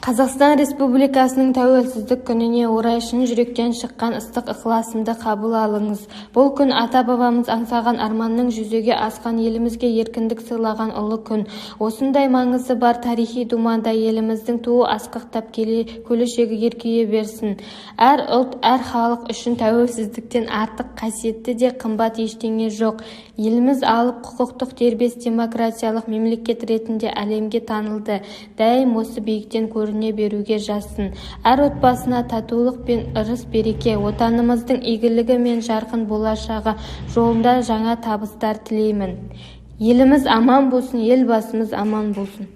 Қазақстан Республикасының Тәуелсіздік күніне орай шын жүректен шыққан ыстық ықыласымды қабыл алыңыз! Бұл күн ата-бабамыз аңсаған арманның жүзеге асқан, елімізге еркіндік сыйлаған ұлы күн. Осындай маңызы бар тарихи думанда еліміздің туы асқақтап, келешегі көркейе берсін! Әр ұлт, әр халық үшін тәуелсіздіктен артық қасиетті де қымбат ештеңе жоқ. Еліміз алып құқықтық, дербес демократиялық мемлекет ретінде әлемге танылды, дәйім осы биіктен көріне беруге жазсын. Әр отбасына татулық пен ырыс-береке, Отанымыздың игілігі мен жарқын болашағы жолында жаңа табыстар тілеймін. Еліміз аман болсын, Елбасымыз аман болсын!